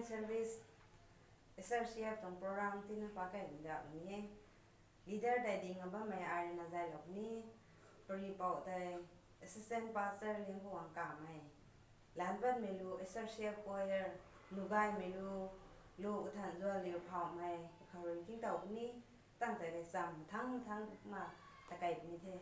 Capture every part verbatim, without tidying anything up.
Service, S R C F tuang program tina pa kai da ni e. Leader tei ding a bammei ai rui na zai lou ni, pari pou tei assistant pastor Liangpuang Kamei. Lan patmei lu S R C F choir, lu gaymei lu, lu kathan zua liu phaumei, khou rui king tau ni, tang tei kai cham, thang thang ma, ta kai ni the.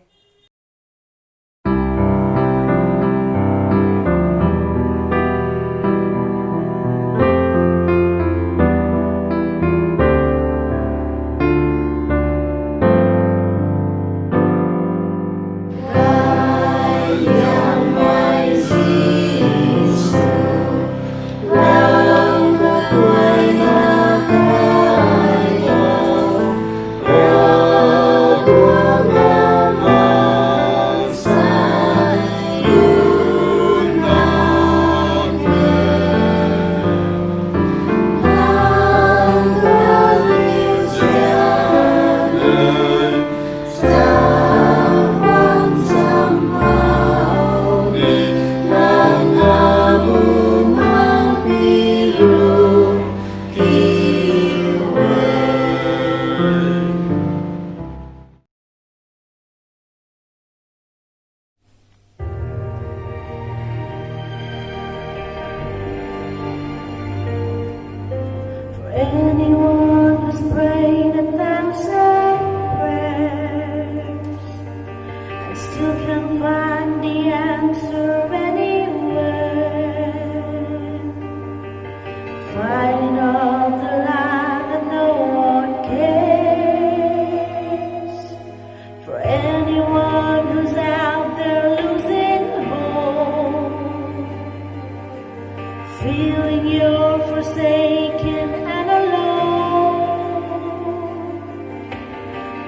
For anyone who's prayed a thousand prayers and still can't find the answer anywhere, fighting off the lie that no one cares. For anyone who's out there losing hope, feeling you're forsaken and alone,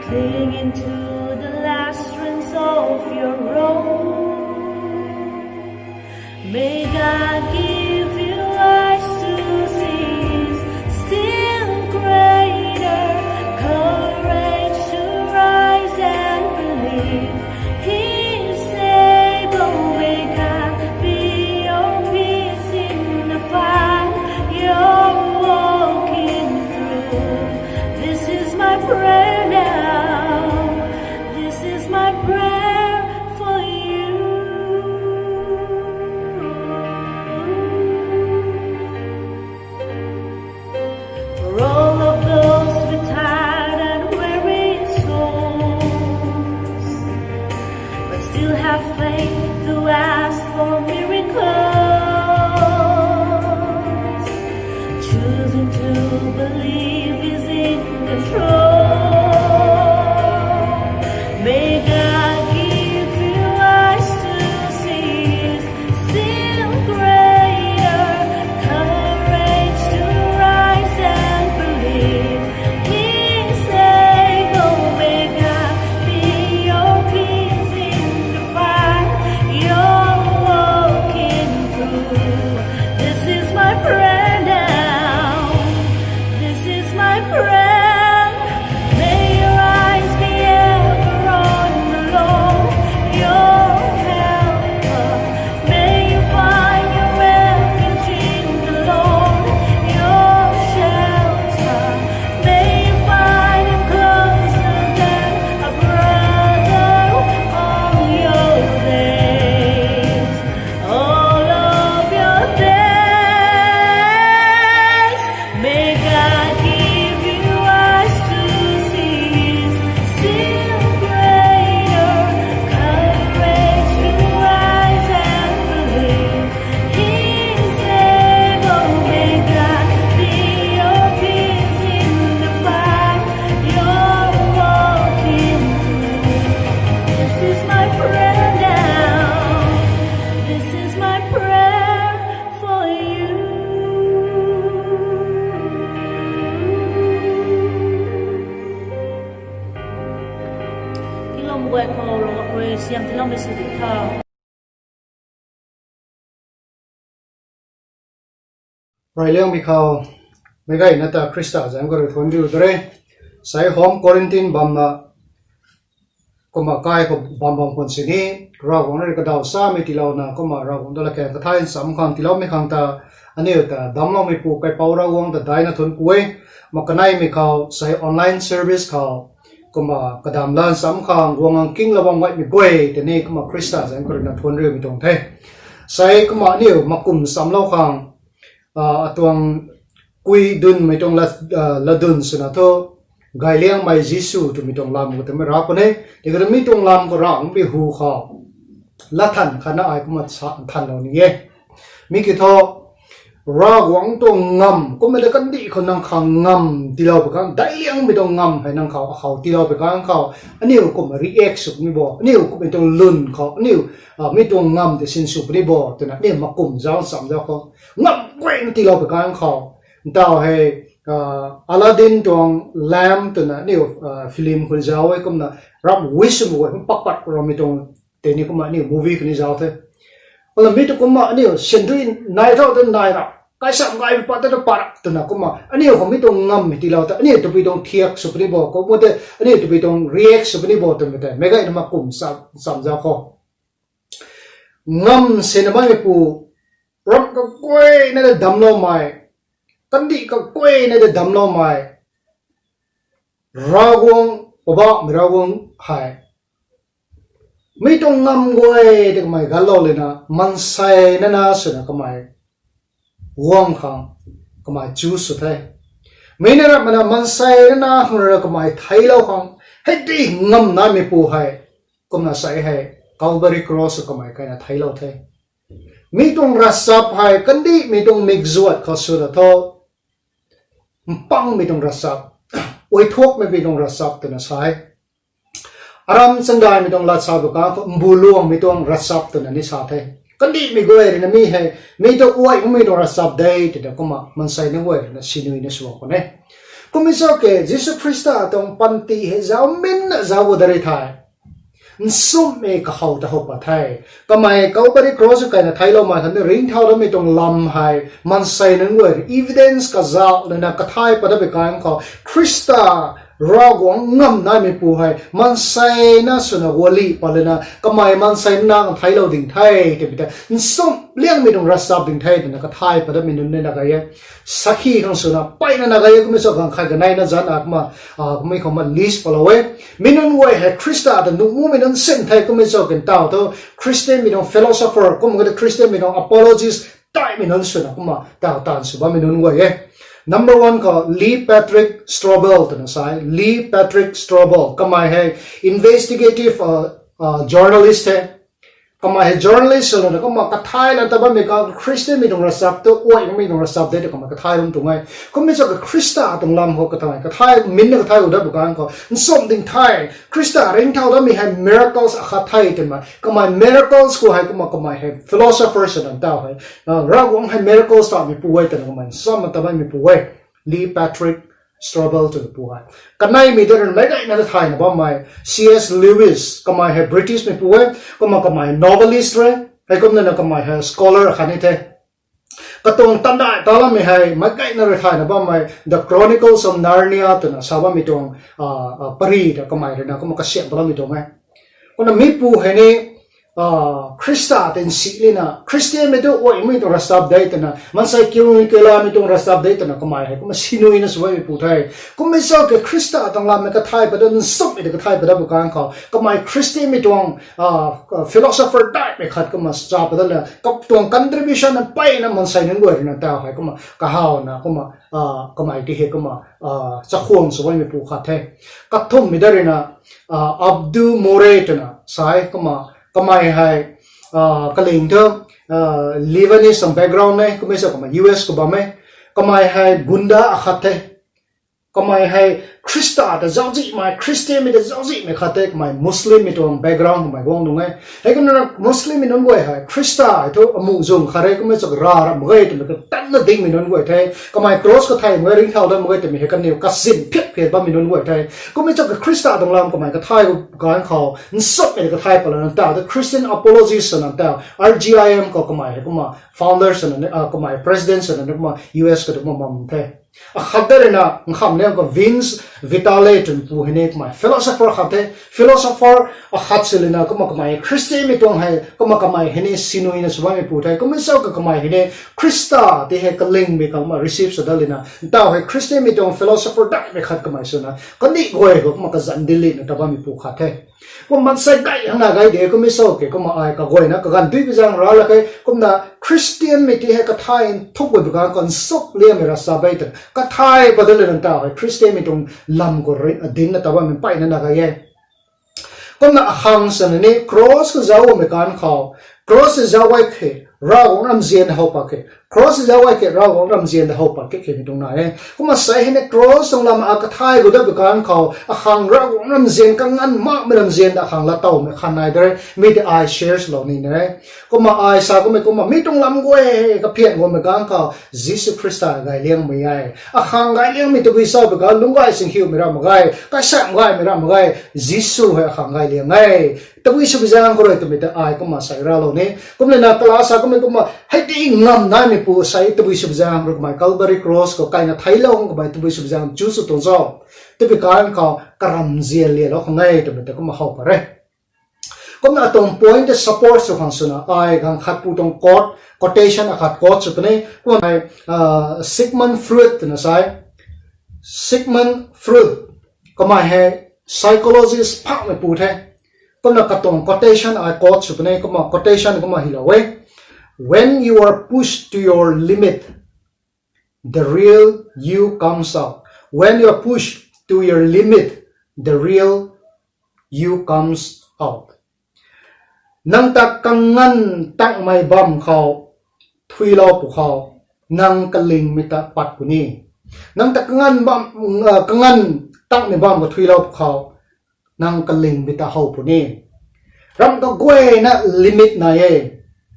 clinging to the last strings of your rope. May God give you eyes to see His still greater courage to rise and believe He is able. May God be your peace in the fire you're walking through. This is my prayer now. This is my prayer for you. For all of those with tired and weary souls, but still have faith to ask for miracles, choosing to believe He's in control. May God give you eyes to see His still greater courage to rise and believe He's able. May God be your peace in the fire you're walking through. This is my prayer now. This is my prayer. May your eyes be ever on the Lord, your helper. May you find your refuge in the Lord, your shelter. May you find Him closer than a brother all your days. All of your days. May God give you eyes to see His still greater courage to rise and believe He's able. May God be your peace in the fire you're walking through. This is my prayer now. This is my prayer for you. Kilom guay khou Ravguangc rui siam tiiloumei sw di tho. Rey liangmei khou, meic gayna ta Khrista zaeng khou rui thuanc riu ta re. Sai home quarantine bamna, kumna kai khou bam bam khwan sini, Ravguangc rui kadaw samei tiilouna, kumna Ravguangc ta latkaeng kathay nchamc khang tiiloumei khang ta, aniu ta damcloumeipu kaipouc Ravguangc ta daina thuanc ku e. Kumna kaneimei khou sei online service khou, kumna kadamc lan nchamc khang guang ang kinglou bam gaymei guay tei ni kumna Khrista zanc khou ruina thuanc riumei tuang the. Sei kumna aniu makum nchamlou khang, atuang kui dunmei tuang lat, latdyn swna thu, Gayliangmei Jisu twmei tuang lam khou twmei ra puni. Tiki thu mi tuang lam khou rang bi hu khou, latthan khatna ai kumna sa nthanlou ni e. Mi kiu thu, Ravguangc tuang ngamv, kumna ta kandih khou nang khang ngamv tiilou pui khang, daic liangmei tuang ngamv hei nang khou akhou tiilou pui khang khou, aniu kumna react sw puni bo, aniu kumna tuang lwn khou, aniu, mi tuang ngamv tei sinsw puni bo twna aniu makum zauc nchamc zauc khou, ngamv guayna tiilou pui khang khou, ntaw hei, Aladdin tuang lamp twna aniu film khou zauc e kumna, ramh wish swmei guay kum pakpat ramei tuang, tei ni kumna aniu movie khou ni zauc the. Kumna mi tu kumna aniu sindui nai thau ta nai ra, kaisam gay pat ta pat ra twna kumna aniu khou mi tuang ngamv tiilou ta aniu tabui tuang thiak sw puni bo, kumna tei aniu tabui tuang react sw puni bo twmei tei meic gayna makum nchamc zauc khou, ngamv sina bammeipu, ramh kaguayna ta damcloumei, kandih kaguayna ta damcloumei, Ravguangc, Poubauhmei Ravguangc hei, mi tuang ngamv guay tei kamei ganclou lana maansei nana swna kamei guang khang, kamei chu sw the. Mi na rap mana maansei nana khang rui kamei theiclou khang, hei di ngamv naimeipu hei, kumna sei hei, Calvary Cross kamei kaina theiclou the. Mi tuang ravchap hei kandihmei tuang mikzuat khou swna thu, mpangmei tuang ravchap, uaithuakmei tuang ravchap twna sa e. Aram chandaimei tuang lat sa bam khang thu mbuluangmei tuang ravchap twna ni sa the. Kandihmei guay ruina mi hei, mi tu uai makmei tuang ravchap de twna kumna maansei nunc guay ruina sinuina sw khwan e. Kummei cho ke Jisu Khrista tuang panty hei zauc minna zauc gu da ri the. Nchumhmei kahaw ta how pat the. Kamei Calvary Cross kaina theicloumei khatni ringcthau datmei tuang lam hei maansei nunc guay evidence kazauh lana kathay pat dat pui khang khou, Khrista Ravguangc ngamv naimeipu hei maansei na swna guali pat lana kamei maansei na nang theiclou ding the twmei tei nchumh liangmei tuang ravchap ding the twna kathay pat datmei nunc ni na gay e. Sakhi khang swna mpeyna na gay e, kummei cho ganv khat kaneina zanc a kumna, kummei khou ma list patlou e. Mi nunc guay hei Khrista ta nuh mumei nunc sin the, kummei cho kan taw thu Christianmei tuang philosopher, kumna kata Christianmei tuang apologist taimei nunc swna kumna taw taanv sw bammei nunc guay e. Number one khou Lee Patrick Strobel twna sa e. Lee Patrick Strobel, kamei hei investigative journalist the. Kamei hei journalist swna kumna kathay la ta bammei khang Christianmei tuang ravchap tu uai makmei tuang ravchap de tw kamei kathay bam tuang e. Kummei cho ke Khrista tuang lam khou kathay, kathay minna kathay gu dat pui khang khou nchumh ding the. Khrista ringcthau datmei hei miracles akhat the twna kamei miracles khou hei kumna kamei hei philosopher swna taw hei, Ravguangc hei miracles tameipu e twna kamei nchumh ta bammeipu e. Lee Patrick Strobel twna pu hei. Kaneimei ta ruina meic gayna ta thayna bammei C S Lewis, kamei hei Britishmeipu e, kumna kamei novelist re, heikumna kamei hei scholar khatni the. Katuang tandai talammei hei meic gayna rui thayna bammei The Chronicles of Narnia twna sa bammei tuang pary ta kamei ruina kumna kasiamh talammei tuang e. Kumna mipu hei ni Khrista ta nsilina, Khristianmei tu uai makmei tuang ravchap de twna, maansei kiu kiu lamei tuang ravchap de twna kamei hei kumna sinuina sw bammeipu the. Kummei cho ke Khrista tuang lammei kathay pat dat, nchumhmei ta kathay pat dat pui khang khou kamei Khristianmei tuang philosopher taimei khat kumna cha pat dat la, katuang contribution mpeyna maansei nunc guay ruina taw hei kumna kahawna kumna kamei ti hei kumna chakhwang sw bammeipu khat the. Kathumhmei ta ruina Abdu Murray twna sa e. Kumna kamei hei kaling thu Lebanese tuang background e, kummei cho kamei U S khou bam e. Kamei hei gunda akhat the. Kamei hei Khrista ta zauczihmei, Khristianmei ta zauczihmei khat the, kamei Muslimmei tuang background kamei guang nung e. Heikumna Muslimmei nunc guay hei Khrista hei thu amuh zung khat re, kummei cho rav ram mak ge twmei katanna dingmei nunc guay the. Kamei cross kathai mak ge, ringcthau dat mak ge twmei hei kaniw kazin phiak phiak bammei nunc guay the. Kummei cho ke Khrista tuang lam kamei kathay ganv khou nchumhmei ta kathay pat lana taw the Christian Apologist swna taw R G I M khou kamei hei kumna founder swna, kamei president swna kumna U S khou tu kumna bam the. Akhat ta ruina nkhamh liang khou Vince Vitale twmei pu hei ni kamei philosopher khat the. Philosopher akhat si lana kumna kamei Christianmei tuang hei kumna kamei hei ni sinuina sw bammei pu the. Kummei cho ka kamei hei ni Khrista tei hei kalingmei khang kumna receive sw dat lana ntaw hei Christianmei tuang philosopher daihmei khat kamei swna kandih guay khou kumna kazanc dinclana ta bammei pu khat the. Kumna maansei gay hangna gay de kummei cho ke kumna ai kaguayna kaganv dui pi zaeng ra la khe kumna Christianmei tei hei kathay nthuk guay bi khang kansuk liammei ravchap e twna kathay pat dat lana ntaw hei Christianmei tuang lam khou ri- dincna ta bammei mpeyna na gay e. Kumna akhang swna ni cross khou zauc bammei ganv khou, cross khou zauc gay khe, Ravguangc ramzian how pat khe, cross khou zauc gay khe, Ravguangc ramzian ta how pat khe khemei tuang nai e. Kumna sei hei ni cross tuang lam a kathay gu dat bi ganv khou akhang Ravguangc ramzian kanganv makmei ramzian ta akhang lattowmei khan nai de re, mi tei ai share swlou ni na re. Kumna ai sa kummei kumna mi tuang lam guay kaphian guangmei ganv khou Jisu Khrista gay liangmei e. Akhang gay liangmei tabui cho bi khang lungc gay sing hiumei ra mak ge, kaisamh gaymei ra mak ge, Jisu hei akhang gay liang e. Tabui sw bi zaeng khou rui twmei ta ai kumna sei raclou ni. Kumlana kala sa kummei kumna hei ti ngam naimei pu sei tabui sw bi zaeng rui kamei Calvary cross khou kaina theiclou khang kamei tabui sw bi zaeng chu sw tuang cho. Tabui ganv khou karamzian lialou khang e twmei ta kumna how pat re. Kumna atuang point tei support sw khang swna ai ganv khat pu tuang quote, quotation akhat quote sw puni. Kumna ai Sigmund Freud twna sa e. Sigmund Freud, kamei hei psychologist phakmei pu the. Kumna katuang quotation ai quote sw puni, kumna quotation kumna hylou e. When you are pushed to your limit, the real you comes out. When you are pushed to your limit, the real you comes out. Nang ta kanganv takmei bam khou thuilou pwkhou, nang kalingmei ta pat puni. Nang ta kanganv bam, kanganv takmei bam khou thuilou pwkhou, nang kalingmei ta how puni. Ramh kaguayna limit nai e.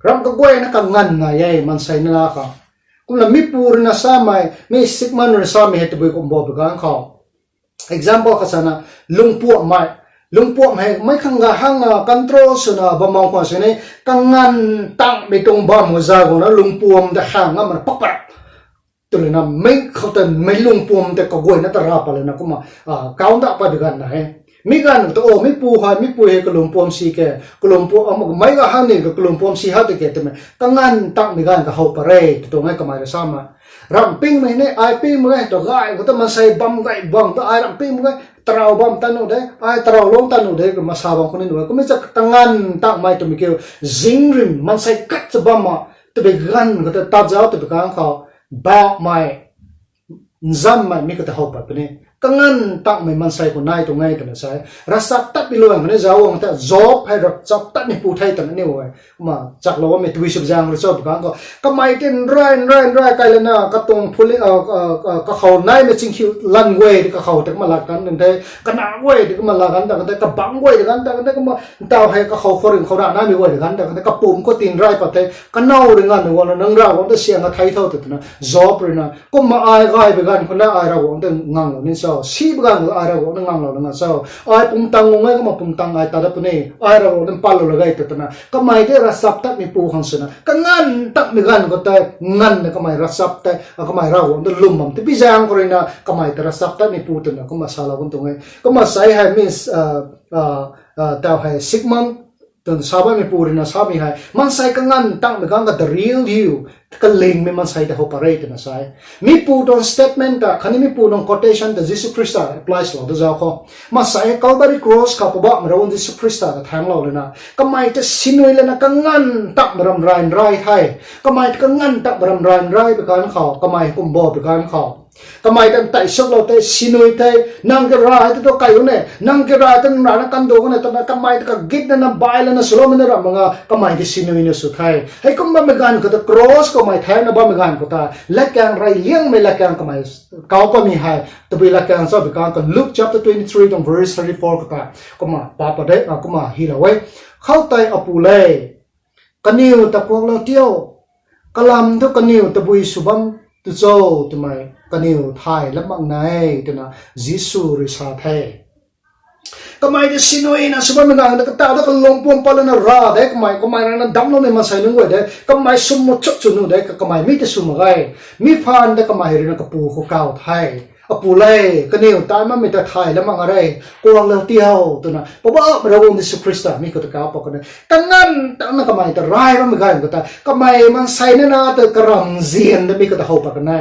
Ramh kaguayna kanganv nai e, maansei nana khang. Kumna mi pu ruina samei, mi Sigmund ruina samei hei tabui kum bo bi ganv khou example khat sana, lungpuamhmei. Lungpuamh hei meic khang ga hang control swna bam bam khwan sini, kanganv takmei tuang bam khou zay guangna lungpuam ta hang ngam mana pakpat. Twlana mei khou ta mei lungpuam tei kaguayna ta ra pat lana kumna, kau nda pat bi ganv na e. Mi ganv ta o, mi pu hei, mi pu hei kalungpuam si ke, kalungpuam, meic ga hang ni ka kalungpuam si ha tei ke twmei kanganv takmei ganv kahow pat re tw tuang e kamei rui samei. Ramh pingmei ni, ai pingmei e, tu gay khou ta maansei bam gay bam ta ai ramh pingmei e, tarou bam ta nuh de, ai tarou lung ta nuh de, kumna sa bam khou ni nuh e, kummei cha kanganv takmei twmei kiu, zingrim maansei kat cha bam ma, twbi ganv khou ta tat zauc twbi ganv khou, bauhmei, nzammei mi khou ta how pat puni. Kanganv takmei maansei khou nai tuang e twna sa e. Ravchaptatmei luan khou ni zauc guang ta Job hei ravchaptatmei pu the twna ni e. Kumna chaklou bammei tabui sw bi zaeng rui cho bi ganv khou, kamei tei nrai nrai nrai kai lana katuang phuling, kakhou naimei chingkhiu lan guay tei kakhou tei kumna lak kan dang the, kana guay tei kumna lak kan dang the, kabangc guay tei kan dang the, kumna ntaw hei kakhou khouringh khou ra naimei guay tei kan dang the, kapumc khou tin rai pat the, kanow rui nganvna guangna nang Ravguangc ta siang a thei tho tw twna Job ruina kumna ai gay bi ganv khou na ai Ravguangc ta nganglou ni cho, si bi ganv khou ai Ravguangc ta nganglou na nga cho, ai pumtang guang e kumna pumtang ai tat dat puni, ai Ravguangc ta patlou la ge tw twna kamei tei ravchaptatmei pu khang swna kanganv takmei ganv khou tei nganvna kamei ravchap tei, kamei Ravguangc ta lwm bam tei bi zaeng khou ruina kamei tei ravchaptatmei pu twna kumna salou kan tuang e. Kumna sei hei mi, taw hei Sigmund twna sa bammei pu ruina samei hei maansei kanganv takmei ganv khou the real you, kalingmei maansei ta how pat re twna sa e. Mi pu tuang statement ta khatni mi pu tuang quotation ta Jisu Khrista apply swlou ta zauc khou, maansei hei Calvary cross khou Poubauhmei Ravguangc Jisu Khrista ta thaengclou lana kamei ta sinui lana kanganv takmei ram rai nrai the. Kamei ta kanganv takmei ram rai nrai bi ganv khou, kamei kum bo bi ganv khou, kamei ta ntei suklou tei sinui tei, nang kira hei ta tu kai u ne, nang kira ta nang rana kan du u ne twna kamei ta kagitna na bai lana swloumei na ramh mak nga, kamei tei sinuina sw the. Heikum bammei ganv khou ta cross khou kamei thaengna bammei ganv khou ta latkaeng rey liangmei latkaeng kamei kau patmei hei tabui latkaeng cho bi ganv khou Luke chapter twenty three tuang verse thirty four khou ta kumna pa pat de, kumna hylou e. Khoutei apu le, kaniw ta kuaklou tio, kalam thu kaniw tabui sw bam tu cho twmei kaniw thay lam mak na e twna Jisu rui sa the. Kamei ta sinuina sw bammei ganv ta kata ta kalungpuam pat lana ra de, kamei, kamei rana damcloumei maansei nunc guay de, kamei sum mu chuk chu nuh de, kamei mi ta sw mak ge. Mi phaan ta kamei ruina kapu khou kau the. Apu le, kaniw tan bammei ta thay lam mak nga re, kuaklou tiau twna Poubauhmei Ravguangc Jisu Khrista mi khou ta kauc pat kan e. Kanganv tangna kamei ta ray bammei ganv khou ta kamei maansei nana ta karamzian ta mi khou ta how pat kan e.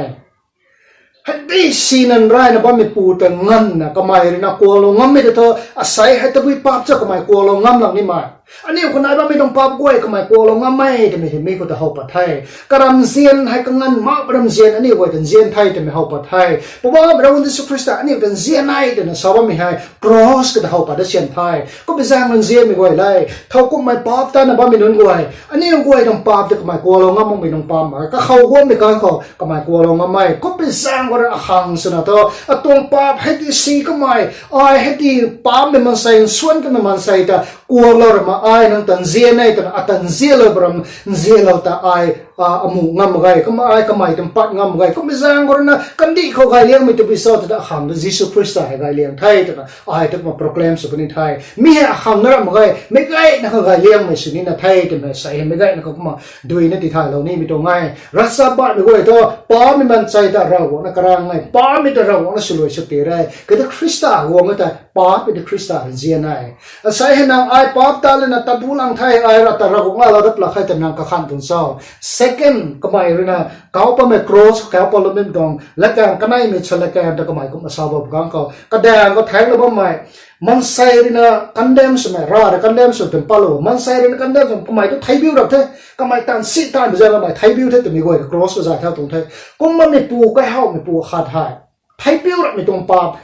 Hei di si nan rayna bammeipu ta nganvna kamei rui na kuaklou ngammei ta thu, asei hei tabui paap cha kamei kuaklou ngam lang nimei, aniu khou nai bammei tuang paap guay kamei kuaklou ngammei twmei hei mi khou ta how pat the. Karamzian hei kanganv mak ramzian aniu guay ta nzian the twmei how pat the. Poubauhmei Ravguangc Jisu Khrista aniu ta nzian e twna sa bammei hei cross khou ta how pat da sian the. Kummei zaeng nzianmei guay le, thowkumhmei paap tana bammei nunc guay, aniu guay tuang paap ta kamei kuaklou ngam makmei nung paap mak e. Kakhou guangmei kan khou kamei kuaklou ngammei, kummei zaeng khou rui akhang swna thu, atuang paap hei ti si kamei, ai hei ti paapmei maansei, nsuan kamei maansei ta kuaklou rama ai nang ta nzian e twna ata nzianlou baram, nzianlou ta ai amuh ngam mak ge, kumna ai kamei tuang pat ngam mak ge. Kummei zaeng khou rui na kandih khou gay liangmei tabui cho twna akhang ta Jisu Khrista hei gay liang the twna ai ta kumna proclaim sw puni the. Mi hei akhang na ram mak ge, meic gayna khang gay liangmei sw nina the twmei sei hei meic gayna khang kumna dui na tithaylou nimei tuang e. Ravchapbatmei guay thu paapmei maansei ta Ravguangc na karang e, paapmei ta Ravguangc na swluai sw ti re. Kata Khrista guang e ta paapmei ta Khrista rui nzian e. Asei hei nang ai paap ta lana tat bu lang the, ai ra ta Ravguangc lalou dat lak khe ta nang kakhan tuang cho? Second, kamei rui na kauc patmei cross khou kauc patloumei tuang latkaeng kaneimei sa latkaeng ta kamei kumna sa bam kang khou kadaeng khou thaengclou bammei, maansei rui na condemn swmei, ra rui condemn sw twna patlou, maansei rui na condemn sw kamei tu theibiu rap the. Kamei taanv si taanv bi zaeng kamei theibiu the twmei guay ta cross khou zay thau tuang the. Kumna meipu, kaihowmeipu khat hei theibiu rapmei tuang paap,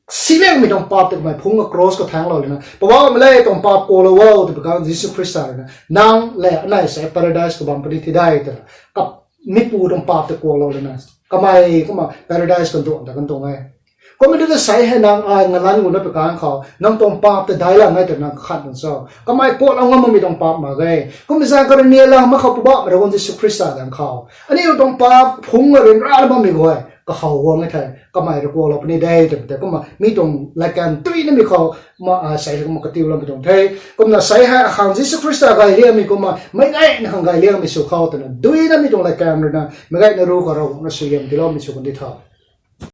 si liangmei tuang paap ta kamei phungc a cross khou thaengclou lana, Poubauhmei le, tuang paap kuaklou o twpui kang Jisu Khrista rui na, nang le anei sei paradise khou bam puni thi de twna, meipu tuang paap ta kuaklou lana, kamei kumna paradise khou nduang ta kan tuang e. Kummei tu ta sei hei nang ai ngalanc guna pui kang khou nang tuang paap ta daic lang e twna nang kakhan tuang cho? Kamei kuaklou ngam makmei tuang paap mak ge. Kummei zaeng khou rui nialang mak khou Poubauhmei Ravguangc Jisu Khrista daeng khou aniu tuang paap phungc a ryanrana bammei guay kakhou guang e thei kamei rui kuaklou puni de twmei tei kumna mi tuang latkaeng tuinamei khou ma, a, sei kumna katiuloumei tuang the. Kumna sei hei akhang Jisu Khrista gay liangmei kumna meic gayna khang gay liangmei sw khou twna duinamei tuang latkaeng rui na meic gayna ru khou Ravguangc na suaihiam tiiloumei sw kan di tho.